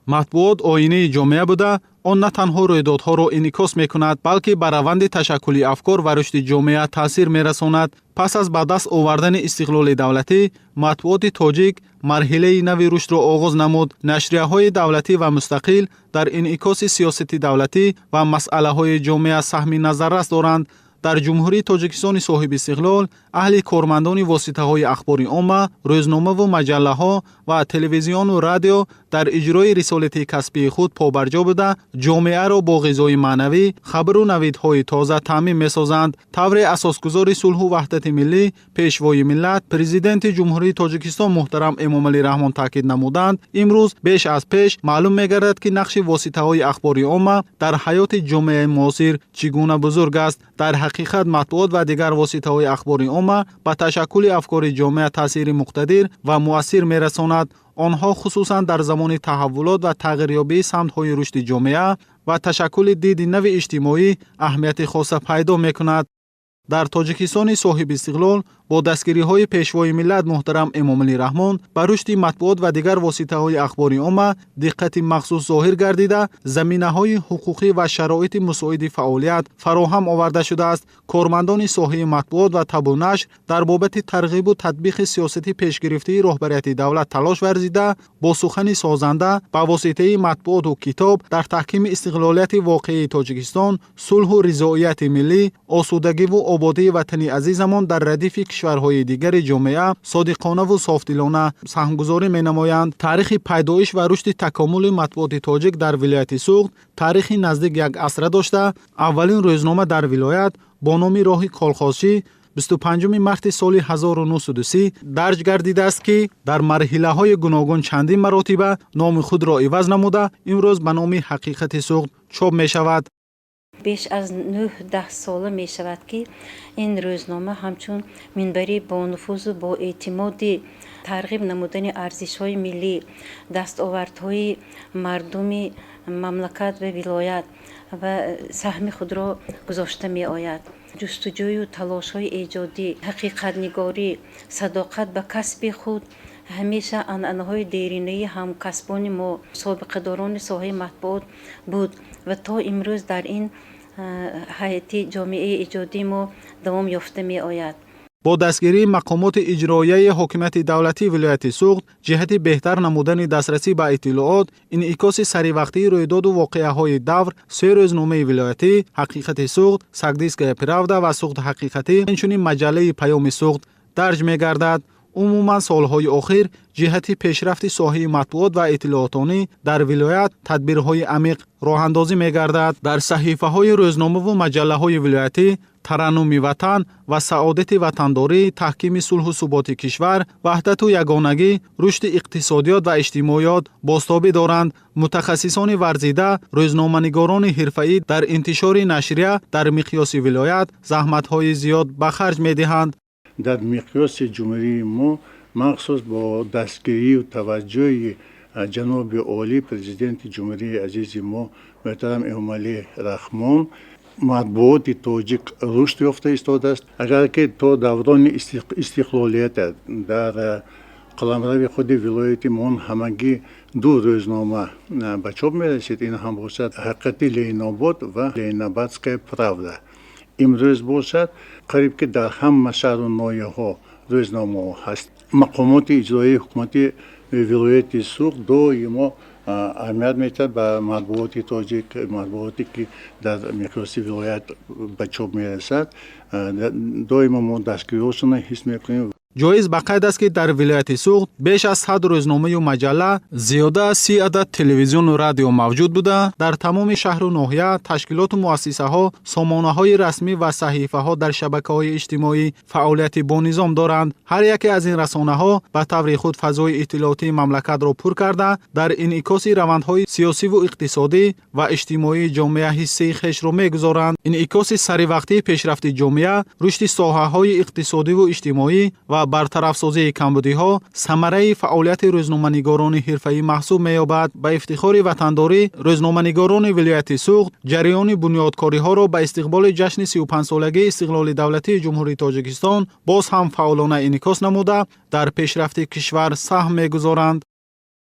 Матбуот оинаи ҷомеа буда, он на танҳо рӯйдодҳоро инъикос мекунад, балки ба раванди ташаккули афкор ва рушди ҷомеа таъсир мерасонад. Пас аз ба даст овардани истиқлоли давлатӣ, матбуоти тоҷик марҳилаи нави рушдро оғоз намуд. Нашрияҳои давлатӣ ва мустақил дар инъикоси сиёсати давлатӣ ва масъалаҳои ҷомеа саҳми назаррас доранд. Дар Ҷумҳурии Тоҷикистони соҳибистиқлол аҳли кормандони воситаҳои ахбори омма, рӯзномаву маҷаллаҳо ва телевизиону радио дар иҷрои рисолати касбии худ побарҷо буда, ҷомеаро бо ғизои маънавӣ, хабару навидҳои тоза таъмин месозанд. Тавре асосгузори сулҳу ваҳдати миллӣ, Пешвои миллат, Президенти Ҷумҳурии Тоҷикистон муҳтарам Эмомалӣ Раҳмон таъкид намуданд, имрӯз беш аз пеш маълум мегардад, ки нақши воситаҳои ахбори омма дар ҳаёти ҷомеаи муосир чӣ гуна бузург аст. Дар ҳақиқат, матбуот ва дигар воситаҳои ахбори омма ба ташаккули афкори ҷомеа таъсири муқтадир ва муассир мерасонад. Онҳо хусусан дар замони таҳаввулот ва тағйирёбии самтҳои рушди ҷомеа ва ташаккули диди нави иҷтимоӣ аҳамияти хоса пайдо мекунад. Дар Тоҷикистони соҳибистиқлол бо дастгириҳои Пешвои миллат муҳтарам Эмомалӣ Раҳмон ба рушди матбуот ва дигар воситаҳои ахбори омма диққати махсус зоҳир гардида, заминаҳои ҳуқуқӣ ва шароити мусоиди фаъолият фароҳам оварда шудааст. Кормандони соҳаи матбуот ва табъу нашр дар бобати тарғибу татбиқи сиёсати пешгирифтаи роҳбарияти давлат талош варзида, бо сухани созанда ба воситаи матбуоту китоб дар таҳкими истиқлолияти воқеии Тоҷикистон, сулҳу ризоияти миллӣ, осудагиву ободии ватани азизамон дар радифи кишварҳои дигари ҷомеа содиқонаву софдилона саҳмгузорӣ менамоянд. Таърихи пайдоиш ва рушди такомули матбуоти тоҷик дар вилояти Суғд таърихи наздик як асра дошта, аввалин рӯзнома дар вилоят бо номи «Роҳи колхозчӣ» 25 марти соли 1930 дарҷ гардидааст, ки дар марҳилаҳои гуногун чандин маротиба номи худро иваз намуда, имрӯз ба номи «Ҳақиқати Суғд» чоп мешавад. Беш аз 9-10 сола мешавад, ки ин рӯзнома ҳамчун минбари бонуфузу боэътимоди тарғиб намудани арзишҳои миллӣ, дастовардҳои мардуми мамлакат ва вилоят ва саҳми худро гузошта меояд. Ҷустуҷӯю талошҳои эҷодӣ, ҳақиқатнигорӣ, садоқат ба касби худ ҳамеша анъанаҳои деринаи ҳамкасбони мо, собиқадорони соҳаи матбуот буд ва то имрӯз дар ин ҳайати ҷомеаи эҷодии мо давом ёфта меояд. Бо дастгирии мақомоти иҷроияи ҳокимияти давлатии вилояти Суғд ҷиҳати беҳтар намудани дастрасӣ ба иттилоот, инъикоси саривақтии рӯйдоду воқеаҳои давр се рӯзномаи вилоятӣ: «Ҳақиқати Суғд», «Согдийская правда» ва «Суғд ҳақиқатӣ», инчунин маҷаллаи «Паёми Суғд» дарҷ мегардад. Умуман, солҳои охир ҷиҳати пешрафти соҳаи матбуот ва иттилоотонӣ дар вилоят тадбирҳои амиқ роҳандозӣ мегардад. Дар саҳифаҳои рӯзномаву маҷаллаҳои вилоятӣ тараннуми ватан ва саодати ватандорӣ, таҳкими сулҳу суботи кишвар, ваҳдату ягонагӣ, рушди иқтисодиёт ва иҷтимоиёт бозтобӣ доранд. Мутахассисони варзида, рӯзноманигорони ҳирфаӣ дар интишори нашрия дар миқёси вилоят заҳматҳои зиёд ба харҷ медиҳанд. Дар миқёси ҷумҳурии мо, махсус бо дастгирию таваҷҷӯҳи ҷаноби олӣ, Президенти ҷумҳурии азизи мо муҳтарам Эмомалӣ Раҳмон, матбуоти тоҷик рушд ёфта истодааст. Агар ки то даврони истиқлолията дар қаламрави худи вилояти мо ҳамагӣ ду рӯзнома ба чоп мерасид, ин ҳам бошад «Ҳақиқати Ленинобод» ва «Ленинабадская правда», имрӯз бошад, қариб ки дар ҳама шаҳру ноҳияҳо рӯзномаҳо ҳаст. Мақомоти иҷроияи ҳукумати вилояти Суғд доимо аҳамият медиҳад ба матбуоти тоҷик, матбуоте ки дар миқёси вилоят ба чоп мерасад. Доимо мо дастгириҳошонро ҳис мекунем. Ҷоиз ба қайд аст, ки дар вилояти Суғд беш аз 100 рӯзномаю маҷалла, зиёда аз 30 адад телевизиону радио мавҷуд буда, дар тамоми шаҳру ноҳия ташкилоту муассисаҳо сомонаҳои расмӣ ва саҳифаҳо дар шабакаҳои иҷтимоӣ фаъолияти бонизом доранд. Ҳар яке аз ин расонаҳо ба таври худ фазои иттилоотии мамлакатро пур карда, дар инъикоси равандҳои сиёсиву иқтисодӣ ва иҷтимоии ҷомеа ҳиссаи хешро мегузоранд. Инъикоси саривақтии пешрафти ҷомеа, рушди соҳаҳои иқтисодиву иҷтимоӣ ва бартарафсозии камбудиҳо самараи фаъолияти рӯзноманигорони ҳирфаӣ маҳсуб меёбад. Ба ифтихори ватандорӣ рӯзноманигорони вилояти Суғд ҷараёни бунёдкориҳоро ба истиқболи ҷашни 35-солагии истиқлоли давлатии Ҷумҳурии Тоҷикистон боз ҳам фаъолона инъикос намуда, дар пешрафти кишвар саҳм мегузоранд.